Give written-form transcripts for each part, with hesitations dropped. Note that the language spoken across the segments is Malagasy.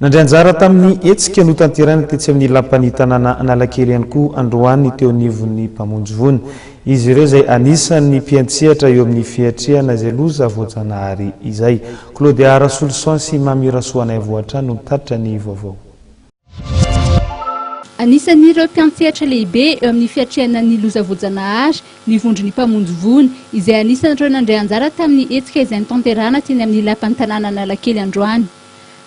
Nandray anjara tamin'ny hetsika notanterahina tetsy amin'ny Lapan'ny tanàna Analakely ihany koa androany teo anivon'ny mpamonjy voina. Izy ireo izay anisan'ny mpiantsehatra eo amin'ny fiatrehana izay loza voajanahary izay. Claudia Rasoloson sy Mamy Rasoanaivo hatrany no mitatitra ny vaovao. Anisan'ireo mpiantsehatra lehibe eo amin'ny fiatrehana ny loza voajanahary ny vondron'ny mpamonjy voina, izay anisan'ireo nandray anjara tamin'ny hetsika izay notanterahana teny amin'ny Lapan'ny tanàna Analakely androany.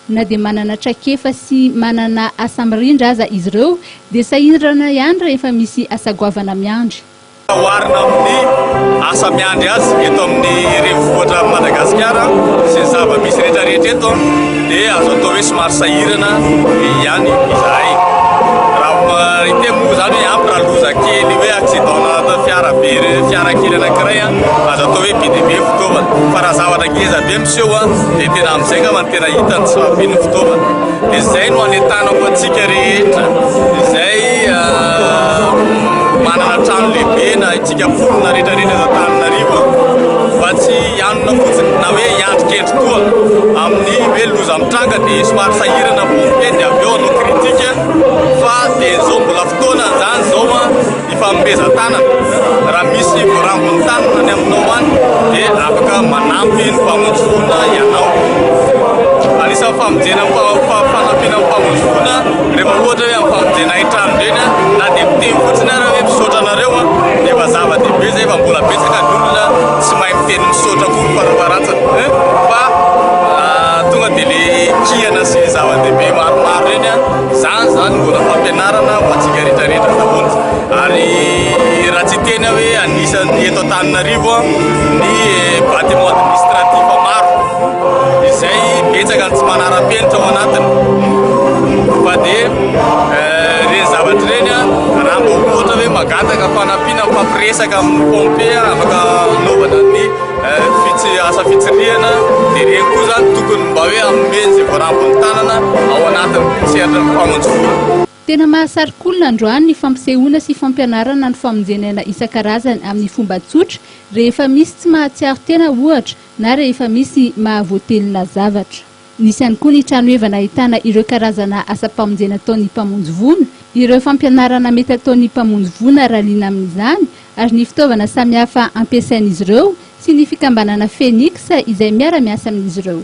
Na dia manana traikefa sy manana asa mirindra aza izy ireo dia sahirana ihany rehefa misy asa goavana miandry. Oharina amin'ny asa miandry azy eto amin'ny renivohitra Madagasikara sy ny zava-misy rehetra rehetra eto dia azo atao hoe somary sahirana ihany izahay. Raha hiteny moa izany hoe ampy raha loza kely hoe accident na fiara be fiara kely anankiray azo atao hoe be dia be fitaovana fa raha zavatra ngeza be miseho dia tena amin'izay angamba no tena hita ny tsy fahampian'ny fitaovana. Dia izay no anentanako antsika rehetra izay manana trano lehibe na isika mponina rehetra rehetra eto Antananarivo mba tsy hianona fotsiny na hoe hiandry kendry toa amin'ny hoe loza mitranga dia somary sahirana pompier dia avy eo hanao critique fa dia izao mbola fotoana izany izao Ifanomezan-tanana, raha misy voarangony tanana any aminao any dia afaka manampy ny mpamonjy voina ianao. Anisan'ny famonjena fanampiana ny mpamonjy voina rehefa ohatra hoe amin'ny famonjena hain-trano ireny na dia miteny fotsiny ara hoe misaotra anareo dia efa zava-dehibe izay fa mbola betsaka ny olona tsy mahay miteny misaotra akory farafaharatsiny fa tonga dia le kihana sy zava-dehibe maromaro ireny. Izany izany mbola fampianarana ho antsika rehetra rehetra daholo. Ary raha tsy hiteny aho hoe anisan'ny eto Antananarivo ny bâtiment administratif maro izay betsaka ny tsy manara-penitra ao anatiny. Fa dia ireny zavatra ireny raha mba ohatra hoe mangataka fanampiana mifampiresaka amin'ny pompier afaka anaovana ny Asa fitsirihana dia ireny koa izany tokony mba hoe hanome izay voarambin'ny tanana ao anatin'ny sehatry ny mpamonjy vola. Tena mahasarika olona androany ny fampisehoana sy fampianarana ny famonjena aina isan-karazany amin'ny fomba tsotra rehefa misy tsy mahatsiaro tena ohatra na rehefa misy mahavoatelina zavatra. Nisy ihany koa ny tranoheva nahitana ireo karazana asam-pamonjena ataon'ny mpamonjy voina, ireo fampianarana mety ataon'ny mpamonjy voina raha liana amin'izany ary ny fitaovana samihafa ampiasain'izy ireo sy ny fikambanana Phoenix izay miara-miasa amin'izy ireo.